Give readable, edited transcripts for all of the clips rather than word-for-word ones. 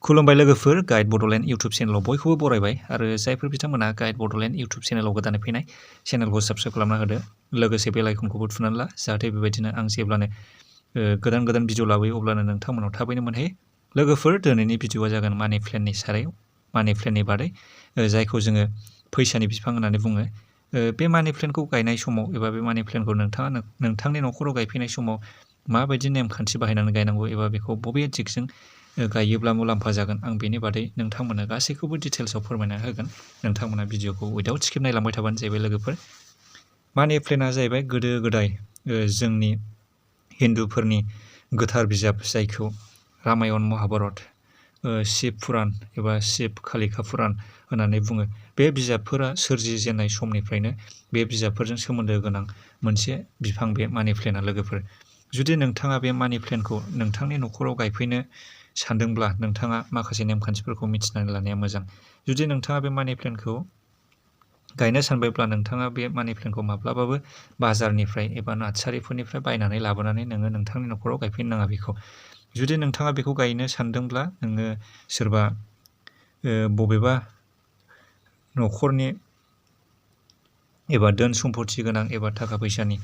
खुलुमबाय लोगोफोर, guide Bodoland YouTube चेनेलाव बयखौबो बरायबाय आरो जायफोर बिथांमोना गाइड बड'लेण्ड इउटुब चेनेलाव गोदानै फैनाय चेनेलखौ साबस्क्राइब खालामना होदो। लोगोसे बेल आइकनखौबो थुनानै ला, जाहाथे बेबायदिनो आं जेब्लानो गोदान गोदान भिडिअ लाबोयो अब्लानो नोंथांमोनाव थाबैनो मोनहैयो। लोगोफोर, दिनैनि भिडिअआ जागोन मानि प्लेननि सायाव, मानि प्लेननि बादै, जायखौ जोङो फैसानि बिफां होननानै बुङो। बे मानि प्लेनखौ गायनाय समाव एबा बे मानि प्लेनखौ नोंथाङा नोंथांनि न'खराव गायफैनाय समाव माबायदि नेमखान्थि बाहायनानै गायनांगौ एबा बेखौ बबे दिगजों गायोब्ला मुलाम्फा जागोन, आं बेनि बादै नोंथांमोननो गासैखौबो डिटेल्सआव फोरमायना होगोन। नोंथांमोना भिडिअखौ उइदाउट स्किप नायलांबाय थाबानो जाहैबाय लोगोफोर। मानि प्लेनआ जाहैबाय गोदो गोदाय जोंनि हिन्दुफोरनि गोथार बिजाब, जायखौ रामायण महाभारत, शिब पुराण एबा शिब कालिका पुराण होननानै बुङो। बे बिजाबफोरा सोरजिजेननाय समनिफ्रायनो बे बिजाबफोरजों सोमोन्दो गोनां मोनसे बिफां बे मानि प्लेनआ लोगोफोर। जुदि नोंथाङा बे मानि प्लेनखौ नोंथांनि न'खराव गायफैनो सानदोंब्ला नोंथाङा माखासे नेमखान्थिफोरखौ मिथिनानै लानाया मोजां। जुदि नोंथाङा बे मानि प्लेनखौ गायनो सानबायब्ला नोंथाङा बे मानि प्लेनखौ माब्लाबाबो बाजारनिफ्राय एबा नार्सारिफोरनिफ्राय बायनानै लाबोनानै नोङो नोंथांनि न'खराव गायफैनो नाङा बेखौ। जुदि नोंथाङा बेखौ गायनो सानदोंब्ला नोङो सोरबा बबेबा न'खरनि एबा धोन सम्पथि गोनां एबा थाखा फैसानि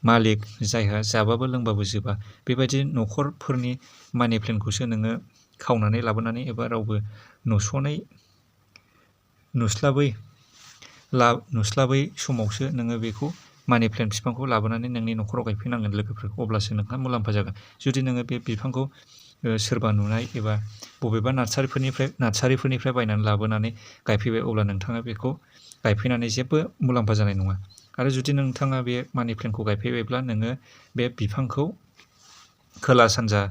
मालिक, जायहा जाबाबो लोंबाबो जोबा, बेबायदि न'खरफोरनि मानि प्लेनखौसो नोङो खावनानै लाबोनानै एबा रावबो नुस्लाबै समावसो नोङो बेखौ मानि प्लेन बिफांखौ लाबोनानै नोंनि न'खराव गायफैनांगोन लोगोफोर, अब्लासो नोंहा मुलाम्फा जागोन। जुदि नोङो बे बिफांखौ सोरबा नुनाय एबा बबेबा नार्सारिफोरनिफ्राय बायनानै लाबोनानै गायफैबाय, अब्ला नोंथाङा बेखौ गायफैनानै जेबो मुलाम्फा जानाय नङा। आरो जुदि नोंथाङा बे मानि प्लेनखौ गायफैबायब्ला नोङो बे बिफांखौ खोला सानजा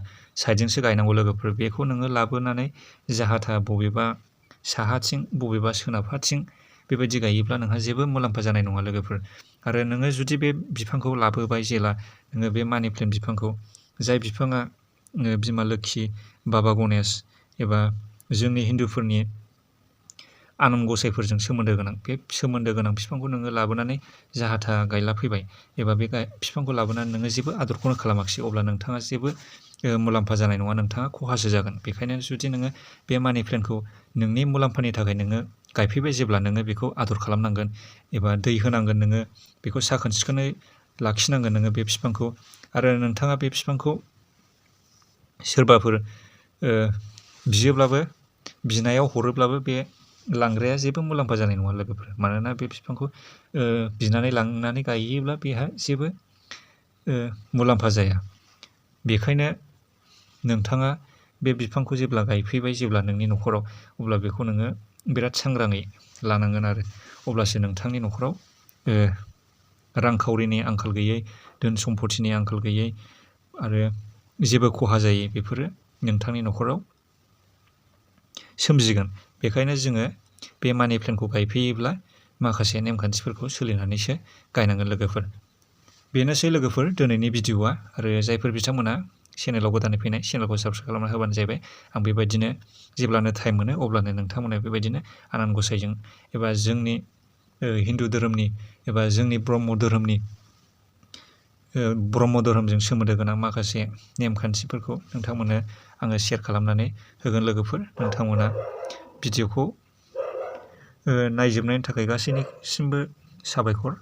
साइडजोंसो गायनांगौ लोगोफोर। बेखौ नोङो लाबोनानै जाहाथा बबेबा साहाथिं बबेबा सोनाबहाथिं बेबायदि गायोब्ला नोंहा जेबो मुलाम्फा जानाय नङा लोगोफोर। आरो नोङो जुदि बे बिफांखौ लाबोबाय जेला, नोङो बे मानि प्लेन बिफांखौ, जाय बिफाङा बिमा लोक्षि, बाबा गणेश एबा जोंनि हिन्दुफोरनि आनान गसाइफोरजों सोमोन्दो गोनां, बे सोमोन्दो गोनां बिफांखौ नोङो लाबोनानै जाहाथा गायला फैबाय एबा बे बिफांखौ लाबोनानै नोङो जेबो आदरखौनो खालामाखिसै, अब्ला नोंथाङा जेबो मुलाम्फा जानाय नङा, नोंथाङा खहासो जागोन। बेखायनो जुदि नोङो बे मानि प्लेनखौ नोंनि मुलाम्फानि थाखाय नोङो गायफैबाय जेब्ला, नोङो बेखौ आदर खालामनांगोन एबा दै होनांगोन, नोङो बेखौ साखोन सिखोनै लाखिनांगोन नोङो बे बिफांखौ। आरो नोंथाङा बे बिफांखौ सोरबाफोर बिनायाव हरोब्लाबो बे लांग्राया जेबो मुलाम्फा जानाय नङा लोगोफोर। मानोना बे बिफांखौ बिनानै लांनानै गायोब्ला बेहा जेबो मुलाम्फा जाया। बेखायनो नोंथाङा बे बिफांखौ जेब्ला गायफैबाय जेब्ला नोंनि न'खराव, अब्ला बेखौ नोङो बिराद सांग्राङै लानांगोन आरो अब्लासो नोंथांनि न'खराव रांखावरिनि आंखाल गैयै, धोन सम्पथिनि आंखाल गैयै आरो जेबो खहा जायै बेफोरो नोंथांनि न'खराव सोमजिगोन। बेखायनो जोङो बे मानि प्लेनखौ गायफैयोब्ला माखासे नेमखान्थिफोरखौ सोलिनानैसो गायनांगोन लोगोफोर। बेनोसै लोगोफोर दिनैनि भिडिअआ। आरो जायफोर बिथांमोना चेनेलाव गोदानै फैनाय, चेनेलखौ साबस्क्राइब खालामना होबानो जाहैबाय। आं बेबायदिनो जेब्लानो टाइम मोनो अब्लानो नोंथांमोना बेबायदिनो आनान गसाइजों एबा जोंनि हिन्दु धोरोमनि एबा जोंनि ब्रह्म धोरोमजों सोमोन्दो गोनां माखासे नेमखान्थिफोरखौ नोंथांमोननो आङो शेयार खालामनानै होगोन लोगोफोर। नोंथांमोना भिडिअखौ नायजोबनायनि थाखाय गासैनिसिमबो साबायखर।